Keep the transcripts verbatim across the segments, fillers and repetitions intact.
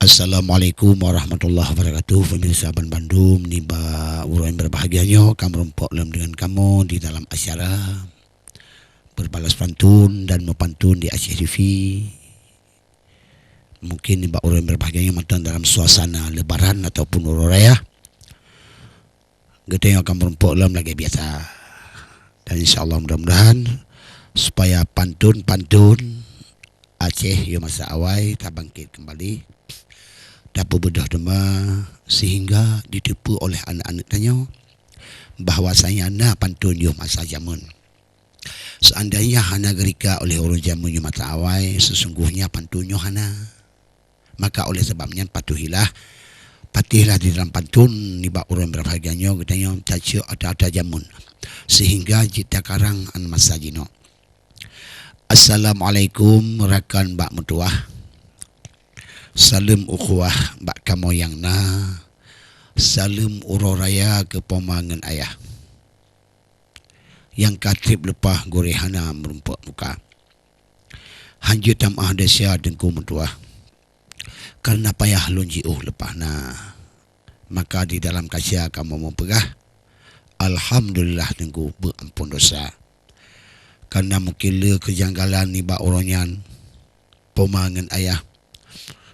Assalamualaikum warahmatullahi wabarakatuh. Pemirsa ban bandum, nibak uroe nyang berbahagia nyoe, ka meurumpok lom deungon kamoe di dalam acara Berbalas Pantun dan Meupantun di Aceh T V. Mungkin nibak uroe nyang berbahagia nyoe mantong dalam suasana Lebaran ataupun Uroe Raya. Geutanyoe akan meurumpok lom lagée biasa. Dan insya Allah, mudah-mudahan supaya pantun-pantun Aceh yôh masa awai tabangkit keumbali, tapeubeudôh teuma, sehingga jiteupeue oleh aneuk-aneuk tanyoe bahwasanya na pantun yôh masa jameun. Seandainya hana geurika oleh ureuëng jameun nyoe masa awai, sesungguhnya pantun nyoe hana. Maka oleh sabab nyan patuhilah, patihlah di dalam pantun nibak uroe nyang berbahagia nyoe, geutanyoe tacok ata-ata jameun, sehingga jitakarang an masa jinoe. Assalamualaikum rakan bak meutuwah. Saleuem ukhuwah bak kamoe nyang na. Saleuem uroe raya keu poma ngon ayah. Nyang ka treb leupah gurée hana meurumpok muka. Hanjeuet tameu'ah desya Teungku meutuwah, kareuna payah lôn jiôh leupah na. Maka di dalam kaca kamoe meupeugah, "Alhamdulillah Teungku beuampôn desya." Kareuna mungken le keujanggalan nibak uroe nyan, poma ngon ayah,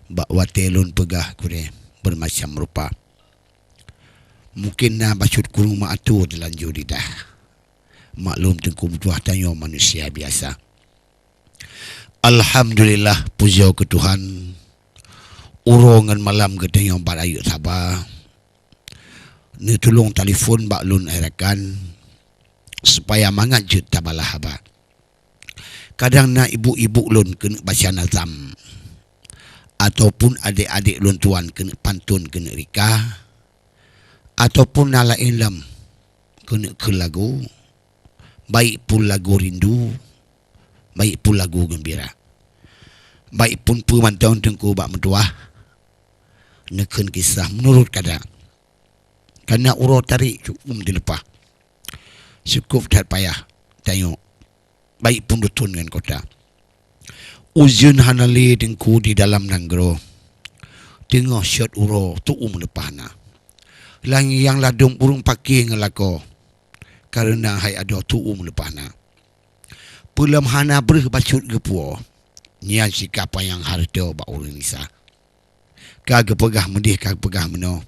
bak watée lôn peugah gurée beureumacam rupa. Mungken na bacut kureueng meuatoe teulanjô lidah. Maklum Teungku meutuwah, tanyoe manusia biasa. Alhamdulillah, pujoe keu Tuhan, uroe ngon malam geutanyoe bak rayeuk saba, neutulông talephon bak lôn hai rakan, supaya mangat jeuet tabalah haba. Kadang na ibu-ibu lôn keuneuk baca nazam, ataupun adék-adék lôn tuan keuneuk pantun keuneuk rika, ataupun na laén lom keuneuk kheun lagu, baik pun lagu rindu, baik pun lagu geumbira. Baik pun peue mantong Teungku bak meutuwah, neukheun kisah meunurot kada. Kareuna uroe tarék cukup dileupah. Cukup that payah tanyoe, baik pun dusun ngon kota. Ujeuen hana lé Teungku di dalam nanggroe. Teungoh sot uroe tu'uem leupah na. Langét nyang ladôm ureuëng paké ngon lakoe, kareuna hai adoe tu'uem leupah na. Peulom hana breueh bacut geupuwoe, nyan sika panyang hareutoe bak ureuëng nisa. Ka geupeugah meudeh, ka geupeugah meunoe,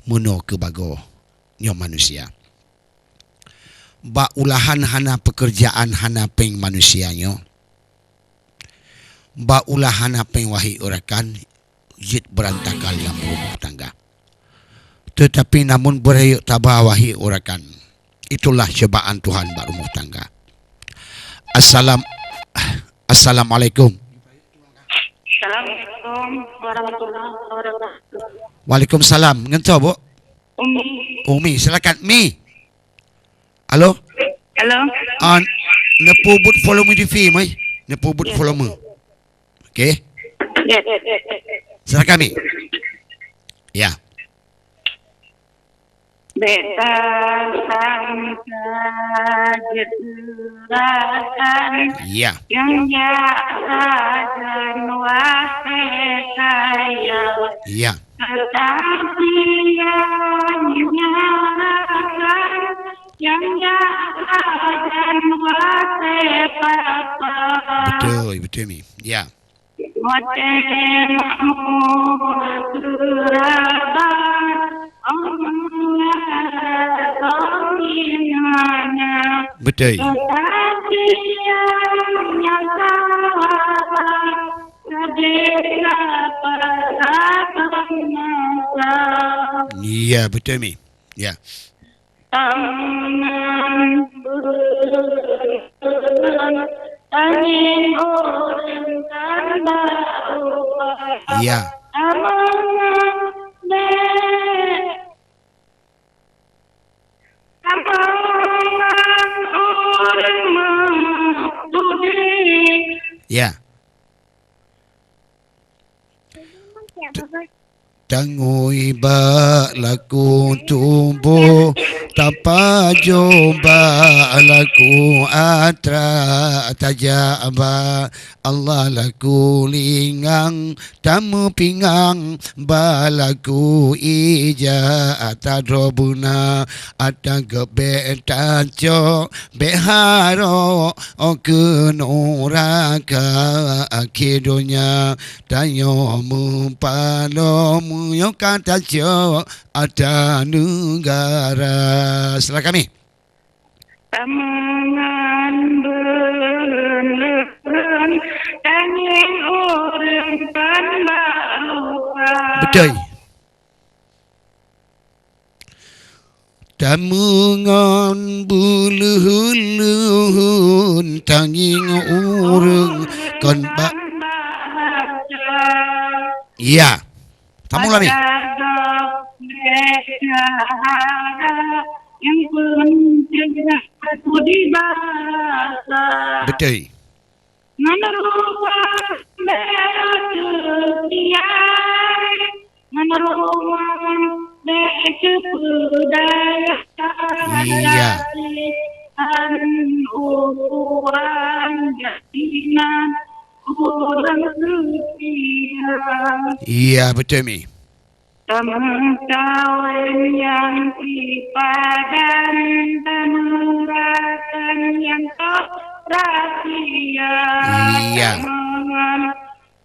meunoe keu bagoe nyoe manusia. Bak ulahan hana peukeurjaan hana péng manusia nyoe. Bak ulah hana péng wahé rakan, jeuet beurantakan lam rumoh tangga. Teutapi namun beurayeuk taba wahé rakan, itulah cobaan Tuhan bak rumoh tangga. Assalam-, Assalamualaikum. Assalamualaikum warahmatullahi wabarakatuh. Waalaikumsalam. Ngon soe, Bu? Umi. Umi, silakan. Mi. Halo? Halo? Ah, neupeubuet volume T V, mai. Neupeubuet volume. Okey. Ya. Silakan, Mi. Ya. Beta sangka jeuet rakan. Ya. Nyang jak sajan watée kaya. Ya. Tetapi nyang nyan rakan, nyang jak sajan watée papa. Betul, betul, Mi. Ya. Watée makmur keurabat, Allah tolong ingatnya. Betul. Tetapi yang nyata, sedih lapar atau masa. Ya, betul, Mi. Ya. Tangan bertanggung tangan baru. Ya. Amanah dek. Amanah orang maksudi. Ya. Tangui bak laku tuboh, tapajoh bak laku atra, tajak bak Allah laku lingang, tameupingang balaku ija ata droe beuna, ata geupe tacok, bek harok keu nuraka akhé donya. Tanyoe meupaloe meunyoe ka tacok ata neugara. Setelah kami. Tamangan beuleuheun, tangieng ureueng kan bak lupa. Beutôi. Tameungon beuleuheun-leuheun, tangieng ureueng kon bak. Iya. Sambung lagi. Beutôi. Ngon rumoh bèk teukiai, ngon rumoh bèk teupeudaya. Iya. An ukuran jadinan ureueng seutia. Iya, beutôi, Mi. Teumeukawen nyang sipadan, teumeurakon nyang top rahasia. Iya. Teumeurakon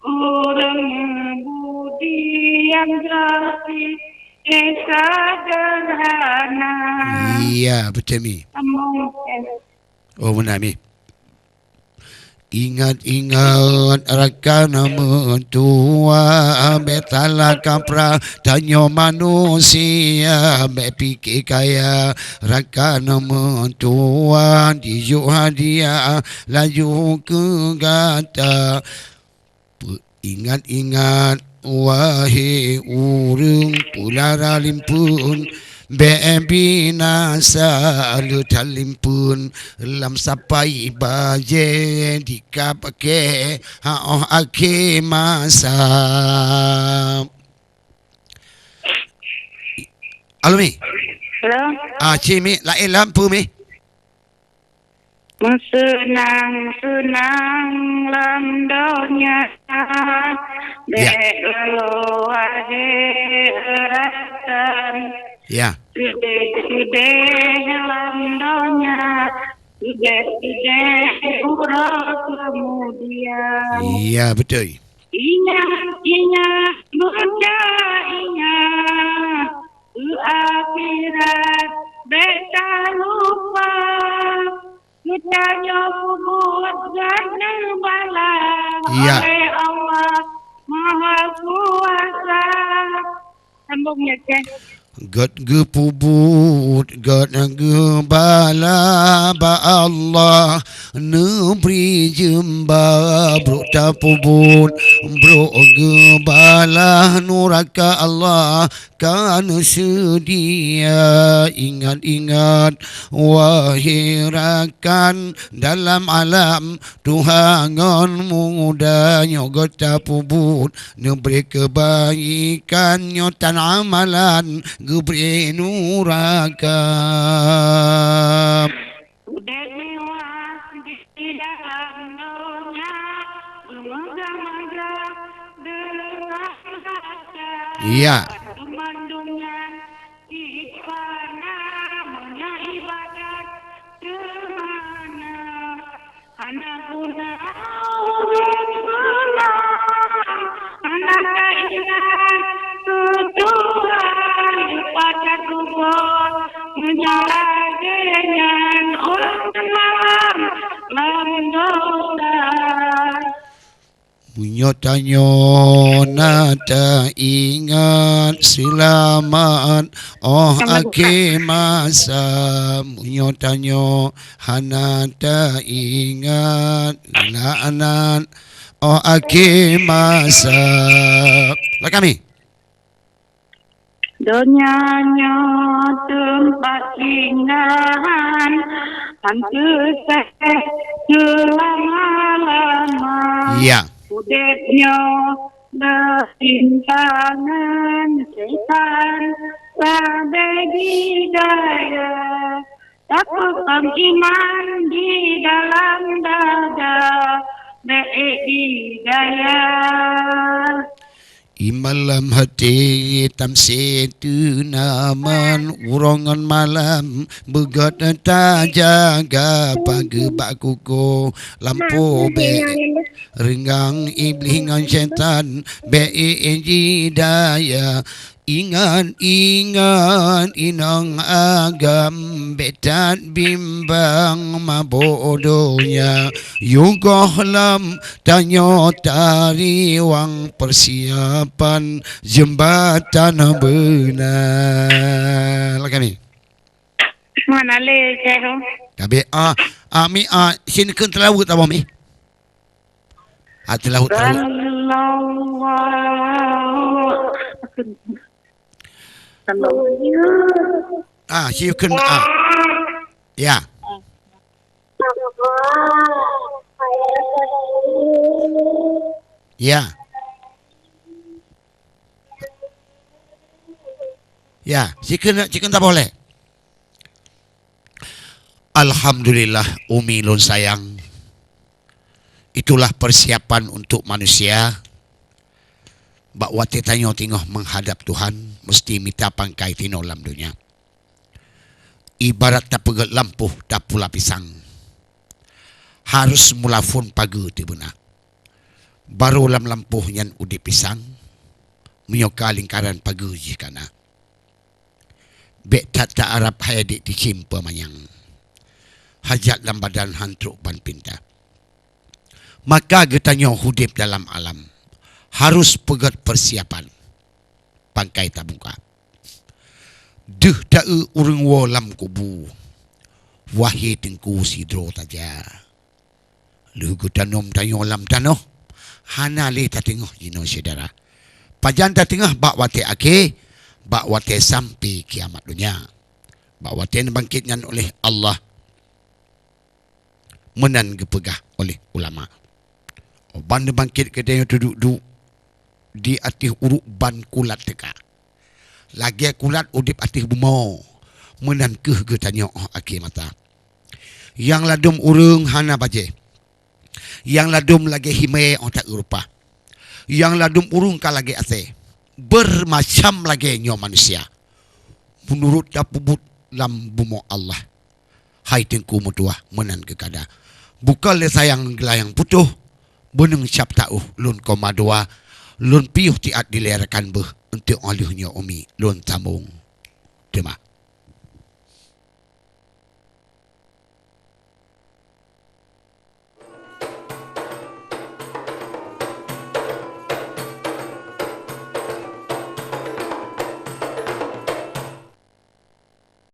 ureueng budi nyang bersih, eh, sederhana. Iya, beutôi, Mi. Sambung, eh. Oh, meunan, Mi. Ingat-ingat rakan meutuah, bèk salah kaprah, tanyoe manusia, bèk pike kaya. Rakan meutuah, jijok hadiah laju keu gata. Peuingat-ingat, wahé ureueng peulara limpeuen, bèk binasa le that limpeuen, lam sapai bajèe dikap kèe, ha, 'oh akhé masa. Halo, Mi. Halo. Ah, ci, Mi, laén lam peue, Mi? Meuseunang-seunang lam donya, ya, bèk laloe hé rakan. Ya. Seudeh-seudeh lam donya, seudeh-seudeh uroe keumudian. Ya, beutôi. Ingat-ingat, beuta ingat, keu akhirat bèk talupa. Geutanyoe peubuet geuneuk bala, ya, oleh Allah Maha Kuasa. Sambung, ya, Ceh. Gèt geupeubuet, gèt geubala bak Allah, neubri jeumba brôk tapeubuet, brôk geubala nuraka Allah ka neuseudia. Ingat-ingat, wahé rakan, dalam alam tuha ngon muda nyoe geuta peubuet, neubri keubaikan nyoe tan amalan geubri nuraka. Udép meuwah di dalam donya, beumeuga-meuga deungon hareuta. Iya. Teuma donya jih fana, meunyoe ibadat teumana. Hana guna ureueng pulang, hana taingat keu Tuhan, lupa takumpul, meunyoe lagèe nyan ureueng teumalam lam dosa. Meunyoe tanyoe na taingat seulamat 'oh akhé masa, meunyoe tanyoe hana taingat laknat 'oh akhé masa. Lakami. Donya nyoe teumpat singgahan, han teuséh seulama-lama. Ya. Udép nyoe beuintangan seutan sabe di daya. Tapeukong iman di dalam dada, Bék ék di dayah. Iman lam haté tamsé teunaman, uroe ngon malam beugöt tajaga, pageue bak kuko lampôh bék reungang, iblih ngon syaitan bék ék jidaya. Ingat, ingat inong agam, bék that bimbang mabök donya. Yôh gohlom tanyoe tariwang, peusiapan jeumbatan beuna. Lakami. Mana le, Syekh? Tapi, ah, ah, mi, ah, sini keu teulaweuet abang mi. Ah, teulaweuet, teulaweuet. Sallallahu. Ah, si keu, ah. Ya. Ya. Ya, si keu, si keu tak boleh. Alhamdulillah, umi lôn sayang. Itulah persiapan untuk manusia. Bak watée tanyoe teungoh meuhadab Tuhan, meusti mita pangkai tinoe lam donya. Ibarat tapeugöt lampôh tapula pisang. Harôh mula phon pageue teuh beuna. Barô lam lampôh nyan udeb pisang, meunyoe ka lingkaran pageue jih ka na. Bék that ta-arab hai adék teucim peumanyang. Hajat lam badan han trok ban pinta. Maka geutanyoe udeb dalam alam, harôh peugöt peusiapan pangkai tabungka. Deuh ta-eu ureuëng woe lam kubu, wahé teungku sidroe saja. Lheueh geutanom tanyoe lam tanoh, hana lé tateungoh jinoe syedara. Pajan tateungoh bak watée akhé, bak watée sampai kiamat donya. Bak watée neubangkét nyan uléh Allah, meunan geupeugah uléh ulama. Ban neubangkét geutanyoe teuduek-duek di ateueh uruek ban kulat teuka. Lagée kulat udeb ateueh bumoe, meunan kheueh geutanyoe óh akhé masa. Nyang ladum ureuëng hana bajée. Nyang ladum lagée himé óh ta-eu rupa. Nyang ladum ureuëng ka lagée asée. Beureumacam lagée nyoe manusia. Meunurot tapeubuet lam bumoe Allah. Hai teungku meutuwah meunan keukada. Bukon lé sayang geulayang putôh, beuneueng cap taôh lôn koma dua, lôn piôh tiat dilée rakan beuh, eunteuk óh lheueh nyoe umi lôn sambông. Teuma.